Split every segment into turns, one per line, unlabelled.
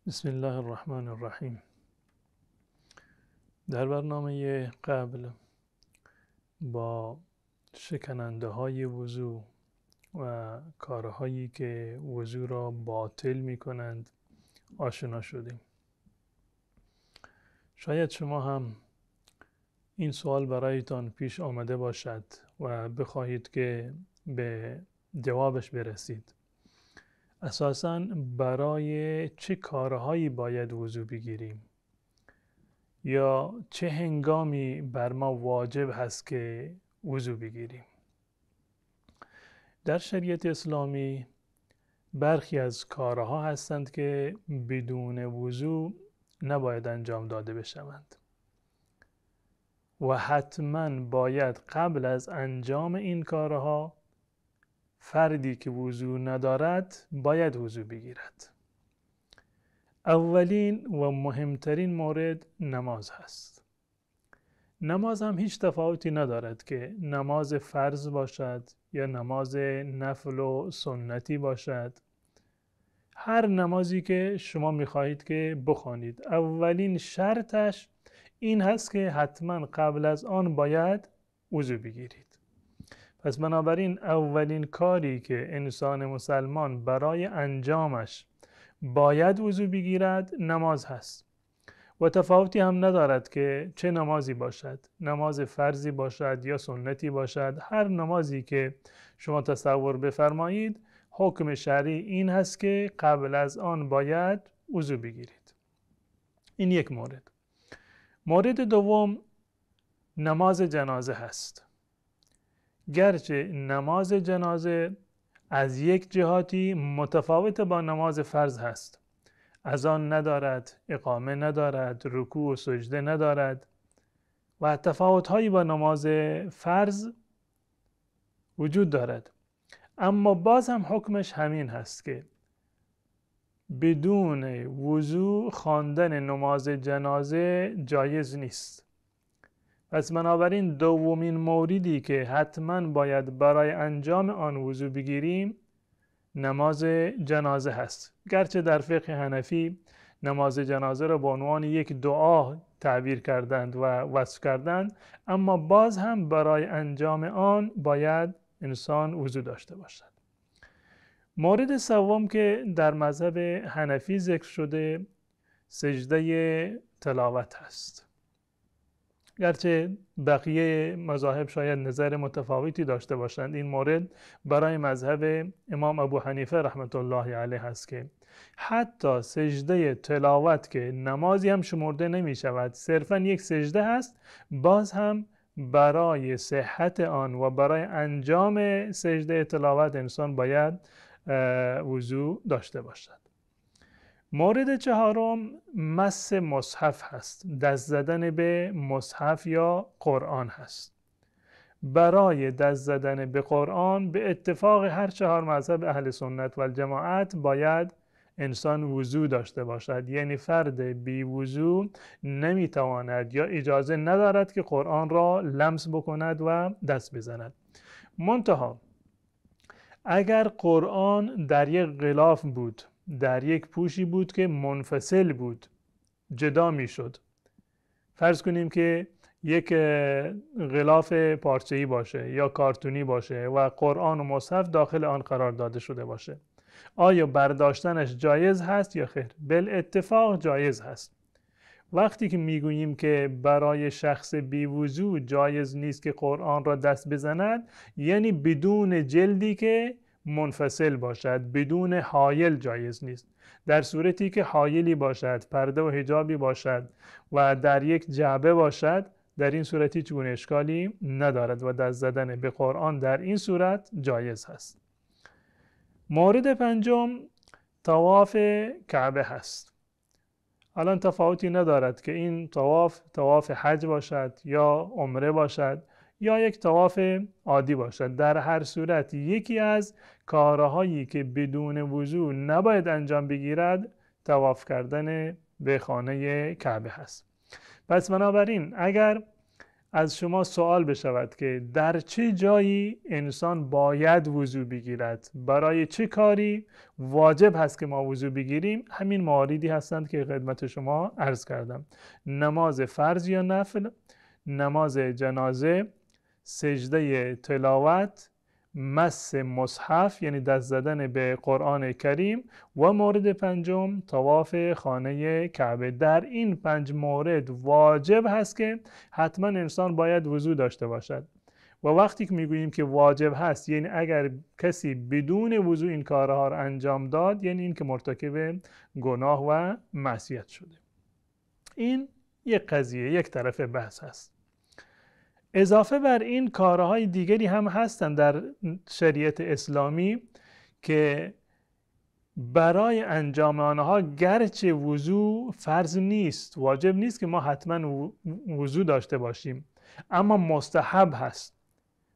بسم الله الرحمن الرحیم. در برنامه قبل با شکننده های وضو و کارهایی که وضو را باطل می کنند آشنا شدیم. شاید شما هم این سوال برایتان پیش آمده باشد و بخواهید که به جوابش برسید. اساساً برای چه کارهایی باید وضو بگیریم یا چه هنگامی بر ما واجب هست که وضو بگیریم؟ در شریعت اسلامی برخی از کارها هستند که بدون وضو نباید انجام داده بشوند و حتما باید قبل از انجام این کارها فردی که وضو ندارد باید وضو بگیرد. اولین و مهمترین مورد نماز هست. نماز هم هیچ تفاوتی ندارد که نماز فرض باشد یا نماز نفل و سنتی باشد. هر نمازی که شما میخواهید که بخوانید، اولین شرطش این هست که حتما قبل از آن باید وضو بگیرید. پس بنابراین اولین کاری که انسان مسلمان برای انجامش باید وضو بگیرد نماز هست و تفاوتی هم ندارد که چه نمازی باشد، نماز فرضی باشد یا سنتی باشد. هر نمازی که شما تصور بفرمایید حکم شرعی این هست که قبل از آن باید وضو بگیرید. این یک مورد. مورد دوم نماز جنازه هست. گرچه نماز جنازه از یک جهاتی متفاوت با نماز فرض هست، اذان ندارد، اقامه ندارد، رکوع و سجده ندارد و تفاوت‌هایی با نماز فرض وجود دارد، اما باز هم حکمش همین هست که بدون وضو خواندن نماز جنازه جایز نیست. پس بنابراین دومین موردی که حتما باید برای انجام آن وضو بگیریم نماز جنازه هست. گرچه در فقه حنفی نماز جنازه را به عنوان یک دعا تعبیر کردند و وصف کردند، اما باز هم برای انجام آن باید انسان وضو داشته باشد. مورد سوم که در مذهب حنفی ذکر شده سجده تلاوت هست. گرچه بقیه مذاهب شاید نظر متفاوتی داشته باشند، این مورد برای مذهب امام ابو حنیفه رحمت الله علیه هست که حتی سجده تلاوت که نمازی هم شمرده نمی شود، صرفا یک سجده هست، باز هم برای صحت آن و برای انجام سجده تلاوت انسان باید وضو داشته باشد. مورد چهارم مس مصحف هست، دست زدن به مصحف یا قرآن هست. برای دست زدن به قرآن به اتفاق هر چهار مذهب اهل سنت و الجماعت باید انسان وضو داشته باشد، یعنی فرد بی وضو نمیتواند یا اجازه ندارد که قرآن را لمس بکند و دست بزند. منتها اگر قرآن در یک غلاف بود، در یک پوشی بود که منفصل بود، جدا میشد، فرض کنیم که یک غلاف پارچه‌ای باشه یا کارتونی باشه و قرآن و مصحف داخل آن قرار داده شده باشه، آیا برداشتنش جایز هست یا خیر؟ بالاتفاق جایز هست. وقتی که میگوییم که برای شخص بی وضو جایز نیست که قرآن را دست بزند، یعنی بدون جلدی که منفصل باشد، بدون حایل جایز نیست. در صورتی که حایلی باشد، پرده و حجابی باشد و در یک جعبه باشد، در این صورت هیچ گونه اشکالی ندارد و دست زدن به قرآن در این صورت جایز هست. مورد پنجم طواف کعبه هست. الان تفاوتی ندارد که این طواف طواف حج باشد یا عمره باشد یا یک طواف عادی باشد. در هر صورت یکی از کارهایی که بدون وضو نباید انجام بگیرد طواف کردن به خانه کعبه هست. پس بنابراین اگر از شما سوال بشود که در چه جایی انسان باید وضو بگیرد، برای چه کاری واجب هست که ما وضو بگیریم، همین مواردی هستند که خدمت شما عرض کردم: نماز فرض یا نفل، نماز جنازه، سجده تلاوت، مس مصحف یعنی دست زدن به قرآن کریم، و مورد پنجم طواف خانه کعبه. در این 5 مورد واجب هست که حتما انسان باید وضو داشته باشد. و وقتی که میگوییم که واجب هست، یعنی اگر کسی بدون وضو این کارها را انجام داد، یعنی این که مرتکب گناه و معصیت شده. این یک قضیه، یک طرف بحث هست. اضافه بر این کارهای دیگری هم هستند در شریعت اسلامی که برای انجام آنها گرچه وضو فرض نیست، واجب نیست که ما حتما وضو داشته باشیم، اما مستحب هست.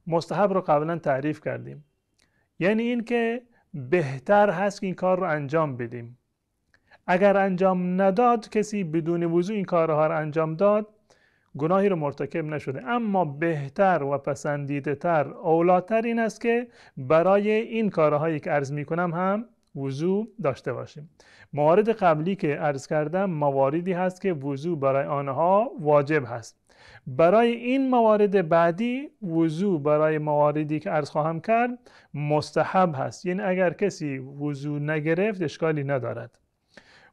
مستحب رو قبلا تعریف کردیم، یعنی این که بهتر هست که این کار رو انجام بدیم. اگر انجام نداد، کسی بدون وضو این کارها رو انجام داد، گناهی رو مرتکب نشده، اما بهتر و پسندیده تر، اولاتر این است که برای این کارهایی که عرض میکنم هم وضو داشته باشیم. موارد قبلی که عرض کردم مواردی هست که وضو برای آنها واجب هست. برای این موارد بعدی وضو برای مواردی که عرض خواهم کرد مستحب هست، یعنی اگر کسی وضو نگرفت اشکالی ندارد.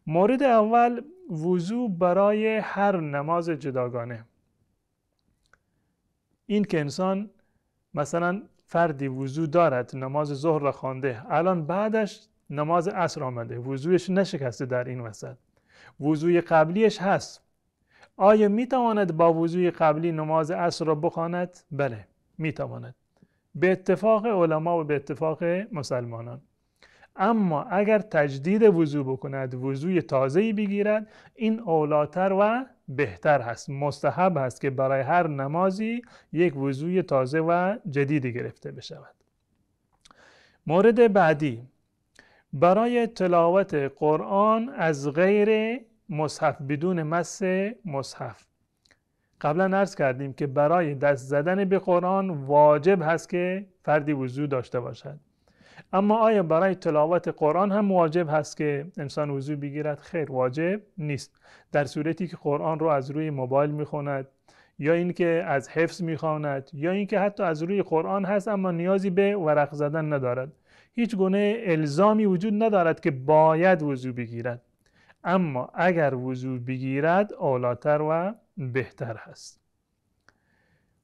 مورد اول، وضو برای هر نماز جداگانه. این که انسان مثلا فردی وضو دارد، نماز ظهر را خوانده، الان بعدش نماز عصر آمده، وضویش نشکسته، در این وسط وضوی قبلیش هست. آیا میتواند با وضوی قبلی نماز عصر را بخواند؟ بله، میتواند، به اتفاق علما و به اتفاق مسلمانان. اما اگر تجدید وضو بکند، وضوی تازه‌ای بگیرد، این اولاتر و بهتر هست، مستحب هست که برای هر نمازی یک وضوی تازه و جدیدی گرفته بشود. مورد بعدی، برای تلاوت قرآن از غیر مصحف، بدون مس مصحف. قبلا عرض کردیم که برای دست زدن به قرآن واجب هست که فردی وضو داشته باشد. اما آیا برای تلاوت قرآن هم واجب هست که انسان وضو بگیرد؟ خیر، واجب نیست. در صورتی که قرآن رو از روی موبایل میخواند، یا اینکه از حفظ میخواند، یا اینکه حتی از روی قرآن هست اما نیازی به ورق زدن ندارد، هیچ گونه الزامی وجود ندارد که باید وضو بگیرد. اما اگر وضو بگیرد اولاتر و بهتر هست.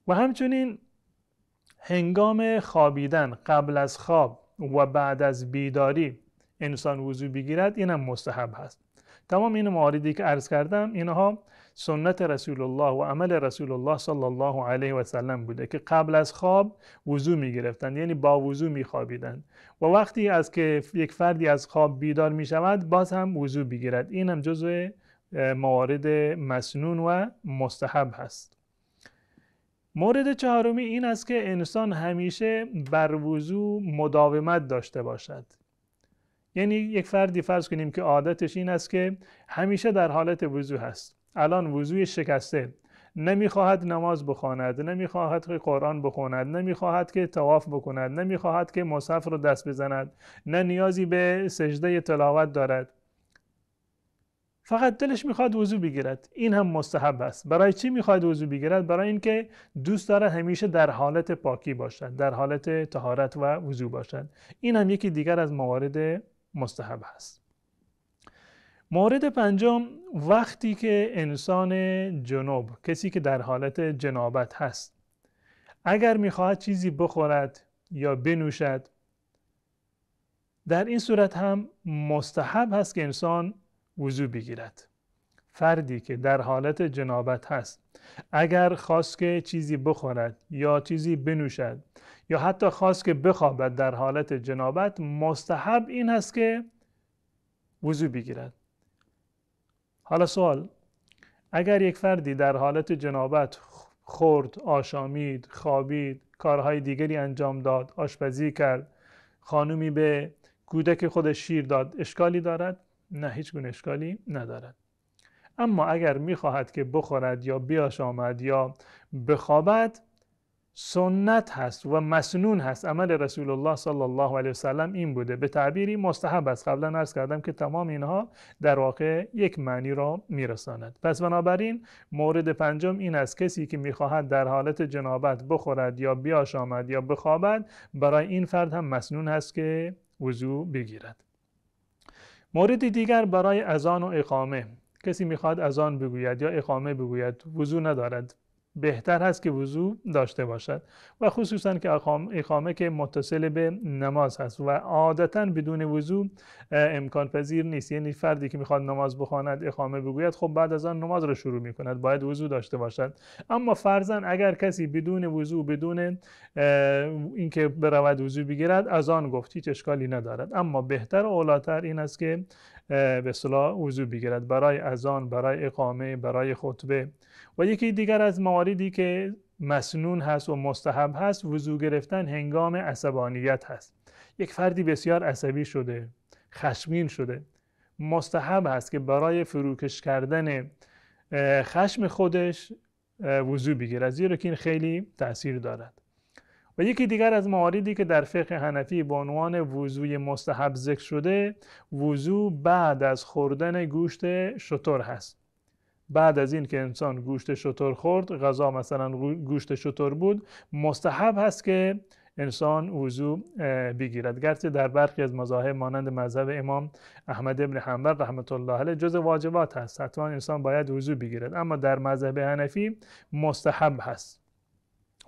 و همچنین هنگام خوابیدن، قبل از خواب و بعد از بیداری انسان وضو بگیرد، اینم مستحب هست. تمام این مواردی که عرض کردم اینها سنت رسول الله و عمل رسول الله صلی الله علیه و سلم بوده که قبل از خواب وضو میگرفتند، یعنی با وضو میخوابیدند، و وقتی از که یک فردی از خواب بیدار میشود باز هم وضو بگیرد. این هم جزو موارد مسنون و مستحب هست. مورد چهارمی این است که انسان همیشه بر وضو مداومت داشته باشد. یعنی یک فردی فرض کنیم که عادتش این است که همیشه در حالت وضو هست، الان وضوی شکسته، نمیخواهد نماز بخواند، نمیخواهد که قرآن بخواند، نمیخواهد که طواف بکند، نمیخواهد که مصحف رو دست بزند، نه نیازی به سجده تلاوت دارد، فقط دلش میخواد وضو بگیرد. این هم مستحب است. برای چی میخواد وضو بگیرد؟ برای اینکه دوست داره همیشه در حالت پاکی باشد، در حالت طهارت و وضو باشد. این هم یکی دیگر از موارد مستحب است. مورد پنجم، وقتی که انسان جنوب، کسی که در حالت جنابت هست، اگر میخواهد چیزی بخورد یا بنوشد، در این صورت هم مستحب هست که انسان وضو بگیرد. فردی که در حالت جنابت هست، اگر خواست که چیزی بخورد یا چیزی بنوشد یا حتی خواست که بخوابد در حالت جنابت، مستحب این هست که وضو بگیرد. حالا سوال، اگر یک فردی در حالت جنابت خورد، آشامید، خوابید، کارهای دیگری انجام داد، آشپزی کرد، خانومی به کودک خودش شیر داد، اشکالی دارد؟ نه، هیچ گونه اشکالی ندارد. اما اگر میخواهد که بخورد یا بیاشامد یا بخوابد، سنت هست و مسنون هست. عمل رسول الله صلی الله علیه وسلم این بوده، به تعبیری مستحب است. قبلا عرض کردم که تمام اینها در واقع یک معنی را میرساند. پس بنابراین مورد پنجم این است، کسی که میخواهد در حالت جنابت بخورد یا بیاشامد یا بخوابد، برای این فرد هم مسنون هست که وضو بگیرد. مورد دیگر برای اذان و اقامه، کسی میخواد اذان بگوید یا اقامه بگوید، وضو ندارد، بهتر هست که وضو داشته باشد و خصوصا که اقامه که متصل به نماز هست و عادتا بدون وضو امکان پذیر نیست. یعنی فردی که میخواد نماز بخواند، اقامه بگوید، خب بعد از آن نماز رو شروع میکند، باید وضو داشته باشد. اما فرضاً اگر کسی بدون وضو، بدون اینکه برود وضو بگیرد، اذان گفت، هیچ اشکالی ندارد. اما بهتر و اولاتر این است که به اصطلاح وضو بگیرد برای اذان، برای اقامه، برای خطبه. و یکی دیگر از مواردی که مسنون هست و مستحب هست، وضو گرفتن هنگام عصبانیت هست. یک فردی بسیار عصبی شده، خشمگین شده، مستحب هست که برای فروکش کردن خشم خودش وضو بگیرد، زیرا که این خیلی تأثیر دارد. و یکی دیگر از مواردی که در فقه حنفی به عنوان وضوی مستحب ذکر شده، وضو بعد از خوردن گوشت شتر هست. بعد از این که انسان گوشت شتر خورد، غذا مثلا گوشت شتر بود، مستحب هست که انسان وضو بگیرد. گرچه در برخی از مذاهب مانند مذهب امام احمد ابن حنبل رحمت الله علیه جزء واجبات هست، حتما انسان باید وضو بگیرد، اما در مذهب حنفی مستحب هست.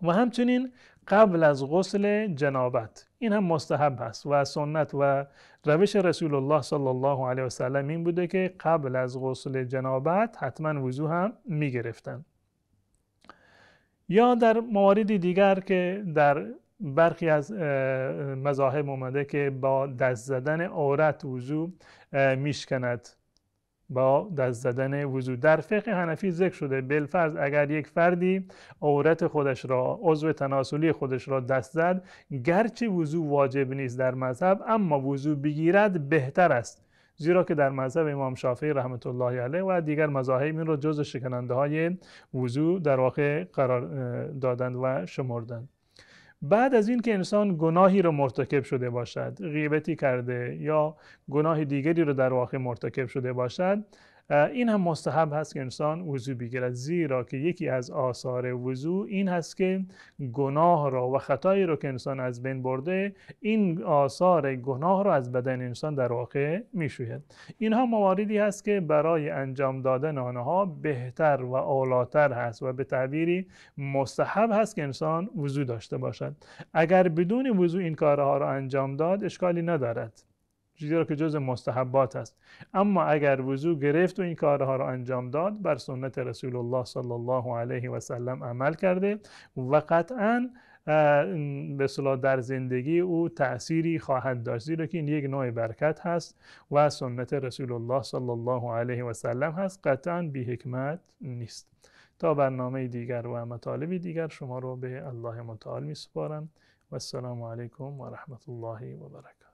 و همچنین قبل از غسل جنابت، این هم مستحب هست و سنت و روش رسول الله صلی الله علیه و سلم این بوده که قبل از غسل جنابت حتما وضو هم می گرفتن. یا در موارد دیگر که در برخی از مذاهب اومده که با دست زدن عورت وضو میشکند، با دست زدن وضو. در فقه حنفی ذکر شده بالفرض اگر یک فردی عورت خودش را، عضو تناسلی خودش را دست زد، گرچه وضو واجب نیست در مذهب، اما وضو بگیرد بهتر است، زیرا که در مذهب امام شافعی رحمت الله علیه و دیگر مذاهب این را جزء شکننده های وضو در واقع قرار دادند و شمردند. بعد از این که انسان گناهی رو مرتکب شده باشد، غیبتی کرده یا گناه دیگری رو در واقع مرتکب شده باشد، این هم مستحب هست که انسان وضو بگیرد، زیرا که یکی از آثار وضو این هست که گناه را و خطایی رو که انسان از بین برده، این آثار گناه را از بدن انسان در واقع میشوید. اینها مواردی هست که برای انجام دادن آنها بهتر و اولاتر هست و به تعبیری مستحب هست که انسان وضو داشته باشد. اگر بدون وضو این کارها را انجام داد اشکالی ندارد، زیرا که جز مستحبات است. اما اگر وضو گرفت و این کارها را انجام داد، بر سنت رسول الله صلی الله علیه و سلم عمل کرده و قطعاً به اصطلاح در زندگی او تأثیری خواهد داشت، زیرا که این یک نوع برکت هست و سنت رسول الله صلی الله علیه و سلم هست، قطعاً بی حکمت نیست. تا برنامه دیگر و مطالب دیگر شما رو به الله متعال می سپارم. و السلام علیکم و رحمت الله و برکاته.